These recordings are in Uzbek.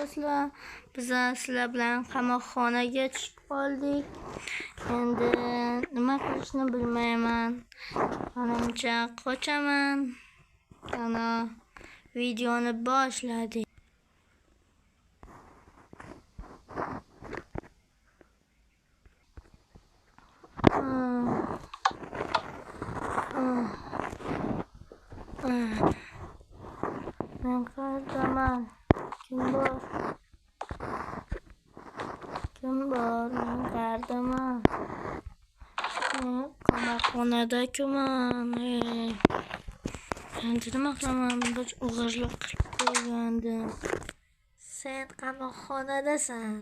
Do'stlar, biz sizlar bilan qamoqxonaga tushib qoldik. Endi nima qilishni bilmayman. Manimcha qochaman. Ana videoni boshladik. Men qayerdaman? Kim bor? Kim bor? Men qayerdaman? Men qamoqxonada-kuman. Endi nima qilaman? Bir o'g'irlik qilib qo'ygandim. Sen qamoqxonadasan.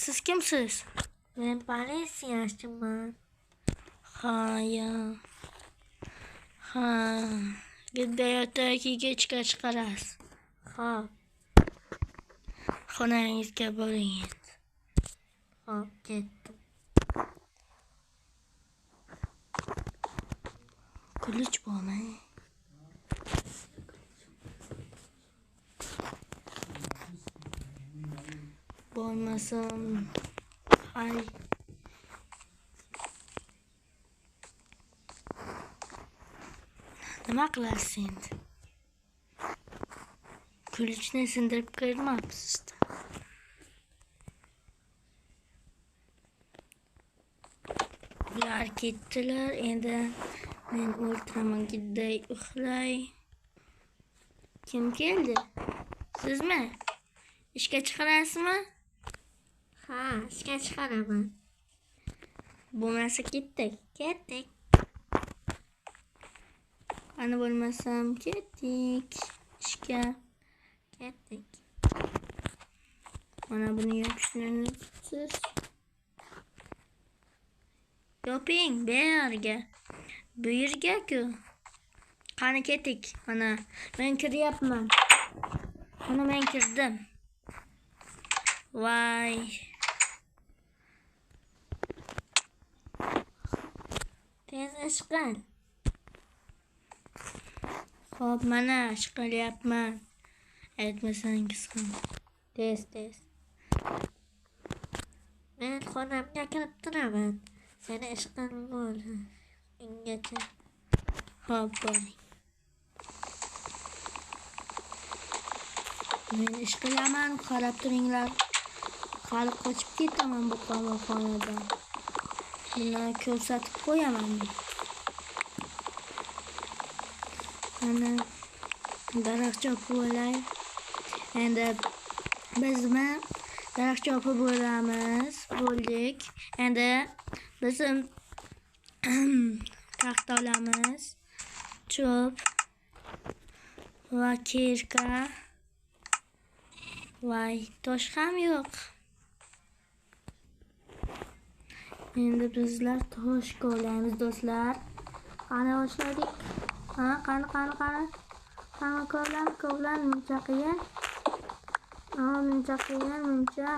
Siz kimsiz? Men politsiyachiman. Ha, ya. Ha. Giddayotdagi ishga chiqarasiz. Xo'p. Xonangizga boring endi. Xo'p, ketdim. Kulich bormi? Bo'lmasam, hay. Nima qilasiz endi? Kulichni sindirib kirmabsiz. Ular ketdilar. Endi men o'ltiraman, gidday uxlay. Kim keldi? Sizmi? Ishga chiqarasizmi? Ha, ishga chiqaraman. Bo'lmasa ketdik. Ketdik. Qani bo'lmasam ketdik ishga. Ketdik. Mana buni yopishni siz. Yoping bu yerga. Bu yerga-ku. Qani ketdik. Mana men kiryapman. Mana men kirdim. Vay. Tez ish qil. Xo'p, mana ish qilyapman. Aytmasangiz ham. Tez, tez. Men xonamga kirib turaman. Seni ish qil bo'l. Ungacha. Xo'p, boring. Men ish qilaman, qarab turinglar. Hali qochib ketaman bu qamoqxonadan. Buni ko'rsatib qo'yaman men. Mana daraxt chopib olay. Endi bizmi daraxt chopib bo'lamiz. Bo'ldik. Endi biz taxta olamiz. Cho'p va kirka. Voy, tosh ham yo'q. Endi bizlar tosh kovlaymiz do'stlar. Qani boshladik? Ha, qani, qani, qani. Qani kovlan, kovlan, muncha qiyin. Ha, muncha qiyin, muncha.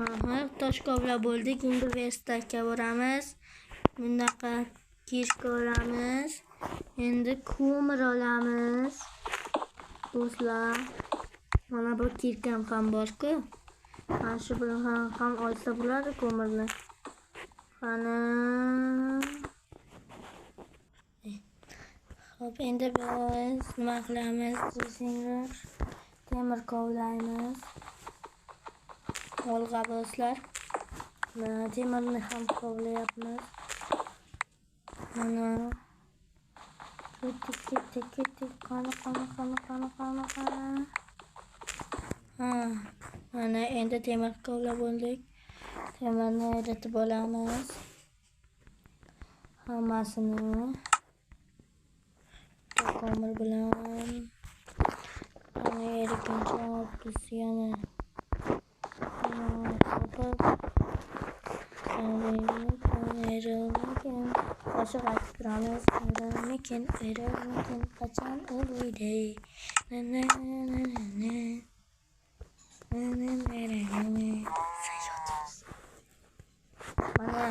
Aha, tosh kovlab bo'ldik. Endi verstакka boramiz. Bunaqa kirka olamiz. Endi ko'mir olamiz. Do'stlar, mana bu kirkam ham bor-ku. Mana shu bilan ham olsa bo'ladi ko'mirni. Qani. Xo'p, endi biz nima qilamiz desanglar, temir kovlaymiz. Olg'a do'stlar. Mana temirni ham kovlayapmiz. Mana ketdik, ketdik, ketdik. Qani, qani, qani, qani, qani, qani. Ha, mana endi temir kovlab bo'ldik. Temirni eritib olamiz. Hammasini ko'mir bilan ana eriguncha biz yana topib erilmakin, qo'shiq aytib turamiz. Erilmakin, erilmakin, qachon o'ldi? Na na na na na na na na na. Mana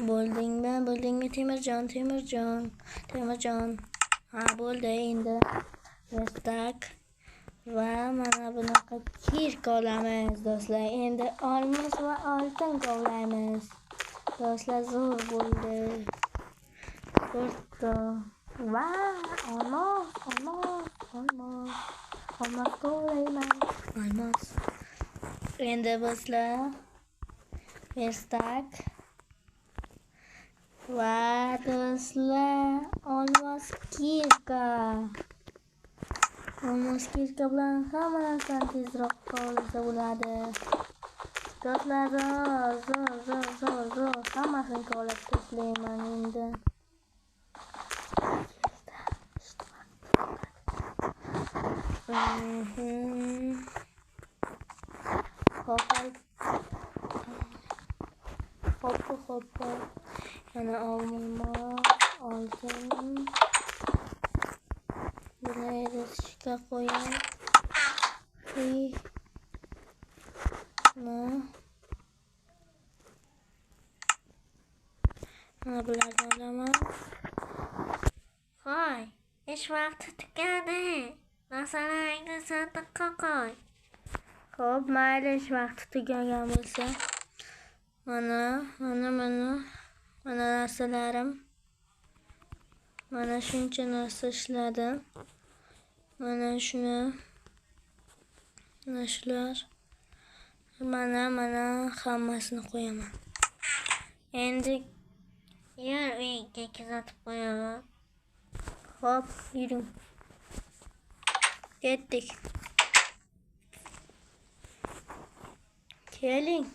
bo'ldingmi? Bo'ldingmi Temirjon, Temirjon, Temirjon. Ha, bo'ldi endi. Vertak va mana bunaqa kirka olamiz do'stlar. Endi olmos va oltin kovlaymiz. Do'stlar, zo'r bo'ldi. To'rtta. Va olmos, olmos, olmos. Olmos kovlayman. Olmos. Endi do'stlar, vertak va do'stlar, olmos kirka. Olmos kirka bilan hamma narsani tezroq kovlasa bo'ladi. Do'stlar, zo'r, zo'r, zo'r, zo'r, zo'r. Hammasini kovlab tashlayman endi. Hop, hop, hop. Yana olmos, oltin. Buni eritishga qo'yay. Mana bularni olaman. Hoy, ish vaqti tugadi. Masalangni sandiqqa qo'y. Xo'p, mayli, ish vaqti tugagan bo'lsa. Mana, mana, mana, mana narsalarim. Mana shuncha narsa ishladim. Mana shuni, mana shular. Mana, mana hammasini qo'yaman. Endi yur, uyga kuzatib qo'yaman. Xo'p, yuring. Ketdik. Keling.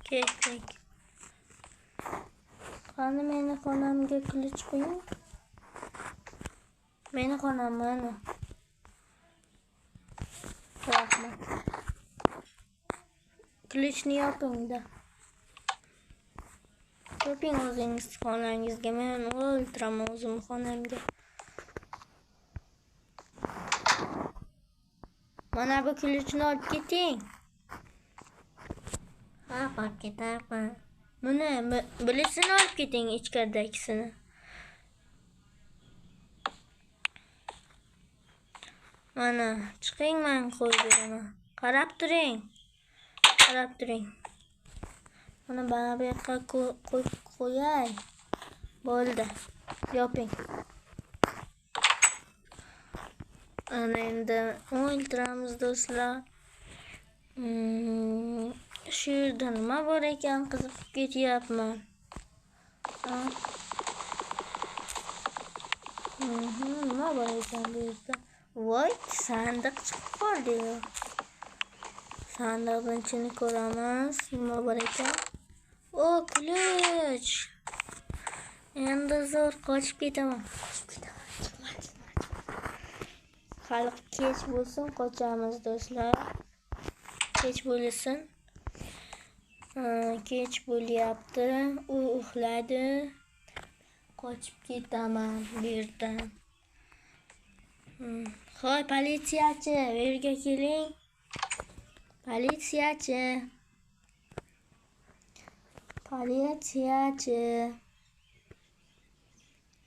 Ketdik. Qani meni xonamga qilich qo'ying. Meni xonam mana. Rahmat. Qilichni yoping-da. Yoping o'zingiz xonangizga. Men o'ltiraman o'zim xonamga. Mana bu qilichni olib keting. Ha, olib ketaman. Buni bilisini olib keting, ichkaridagisini. Mana chiqing, men qo'yib beraman. Qarab turing. Qarab turing. Mana bu yoqqa qo'yib qo'yay. Bo'ldi. Yoping. Ana endi o'ltiramiz do'stlar. Shu yerda nima bor ekan, qiziqib ketyapman. Nima bor ekan bu yerda? Voy, sandiq chiqib qoldi. Sandiqning ichini ko'ramiz, nima bor ekan? O, qilich. Endi zo'r qochib ketaman. Qochib ketaman. Chiqma, chiqma, chiqma. Hali kech bo'lsin, qochamiz do'stlar. Kech bo'lsin. Kech bo'lyapti. U uxladi. Qochib ketaman bu yerdan. Hoy, politsiyachi, bu yerga keling. Politsiyachi. Politsiyachi.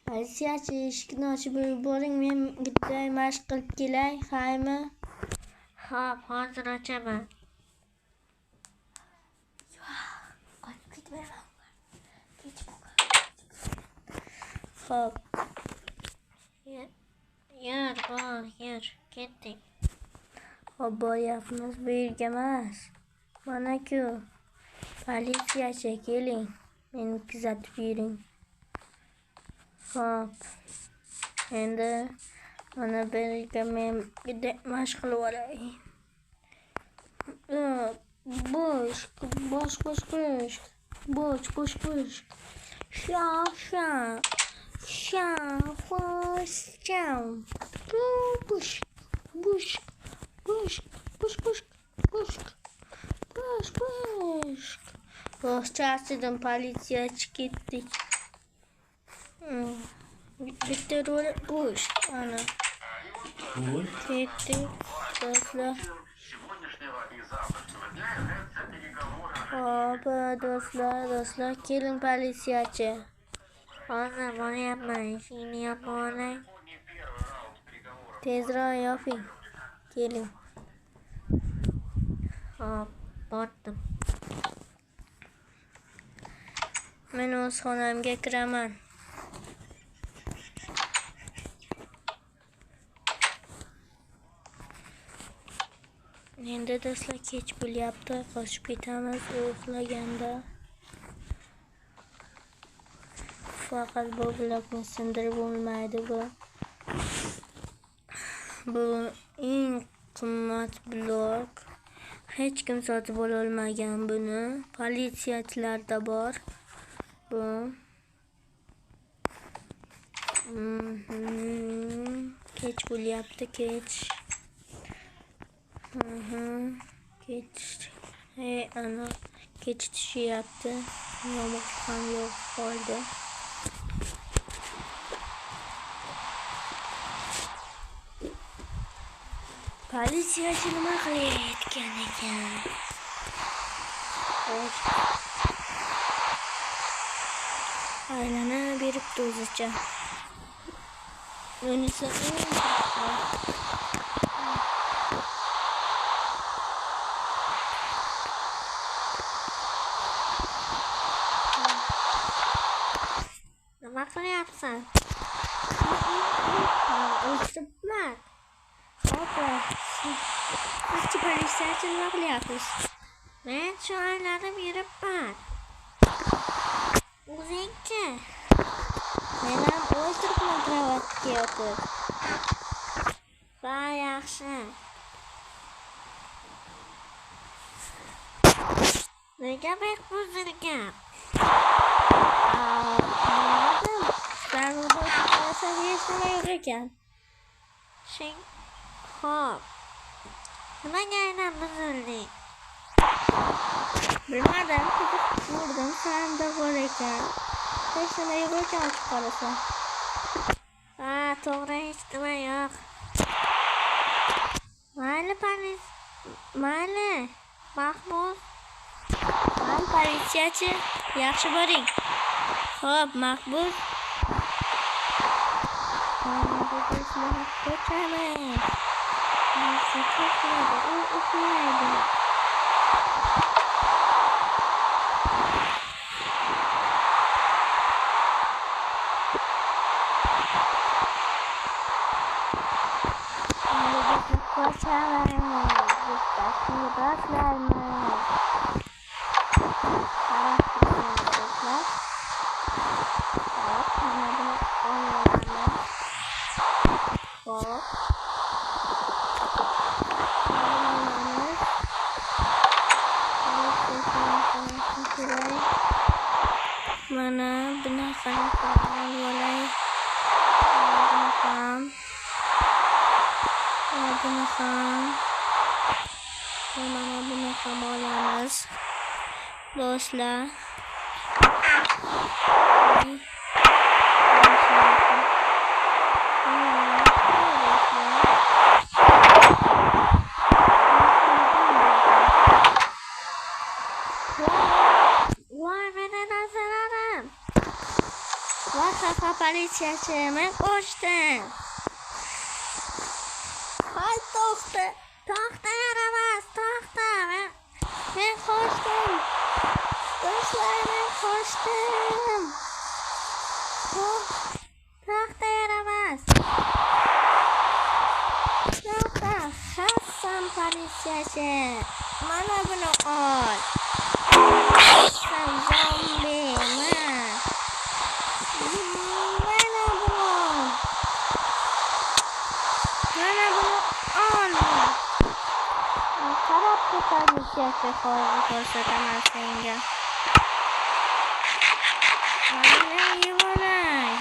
Politsiyachi, eshikni ochib yuboring, men gidday mashq qilib kelay, haymi? Xo'p, hozir ochaman. Qochib ketmayman. Kech bo'lgan. Xo'p. Yur, bor, yur, ketdik. Xo'p, boryapmiz, bu yerga emas. Mana-ku. Politsiyachi, keling. Meni kuzatib yuring. Xo'p. Endi mana bu yerga men mashq qilib olay. Bosh, bosh, bosh, bosh. Bosh, bosh, bosh. Sha, sha. Sha, xosh, cham. Bush, bush, bush, bush, bush, bush. Bush, bush. Oh, charchadim, politsiyachi, ketdik. Bitta rol bush. Ana. Ketdik, do'stlar. Xo'p, do'stlar, keling politsiyachi. Hozir boryapman, eshikni yopib olay. Tezroq yoping. Keling. Xo'p, bordim. Men o'z xonamga kiraman. Endi do'stlar kech bo'lyapti, qochib ketamiz u uxlaganda. Faqat bu blokni sindirib bo'lmaydi bu. Bu eng qimmat blok. Hech kim sotib olmagan buni. Politsiyachilarda bor. Bu. Kech bo'lyapti, kech. Kech. Hey, ana kech tushyapti. Yomg'ir ham yo'q qoldi. Politsiyachi nima qilayotgan ekan? Xo'sh. Aylanib beribdi o'zicha. Unisi nima qilyapsan? O'tiribman. Hop. Sizchi politsiyachi nima qilyapsiz? Men shu aylanib yuribman. O'zingchi? Men ham o'tiribman kravatga yotib. Va yaxshi. Nega bek buzilgan? Bilmadim. Darvoza ochib qarasam hech nima yo'q ekan. Xo'p. Nimaga aynan buzilding? Bilmadim, qiziq ko'rdim, sandiq bor ekan. Hech nima yo'q ekan ochib qarasam. Ha, to'g'ri, hech nima yo'q. Mayli, mayli, Mahmud. Mayli, politsiyachi, yaxshi boring. Xo'p, Mahmud. Qochamiz. Qochmaydi, u uxlaydi. Qochamiz. Do'stlar. Qarab turamiz do'stlar. Hop, mana buni olamiz. Hop. Olamiz. Mana bunaqa olib olay. Buni ham. Buni ham. Mana buni ham olamiz. Do'stlar. Voy, meni narsalarim. Voy, xafa politsiyachi, men qochdim. Hay, to'xta. To'xta, yaramas, to'xta. Men qochdim. Do'stlar, men qochdim. To'xta, yaramas. To'xta, Hasan politsiyachi. Mana buni ol. Hasan zombi, mana buni ol. Mana buni ol. Qarab tur politsiyachi, hozir ko'rsataman senga. Mana yevolay.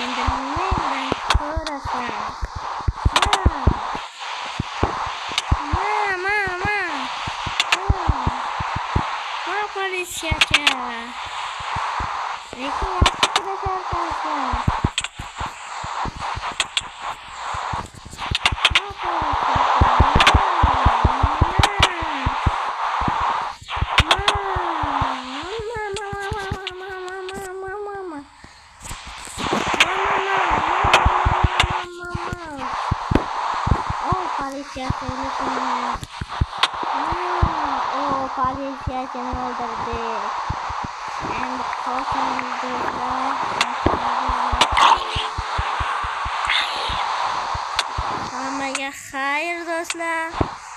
Endi mendan ko'rasan. Ma. Ma politsiyachi. Lekin yaxshi kurasharkansan. Ma politsiyachi. Ma. Politsiyachini O, politsiyachini o'ldirdik. Endi qochamiz do'stlar. Hammaga xayr do'stlar.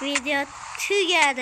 Video tugadi.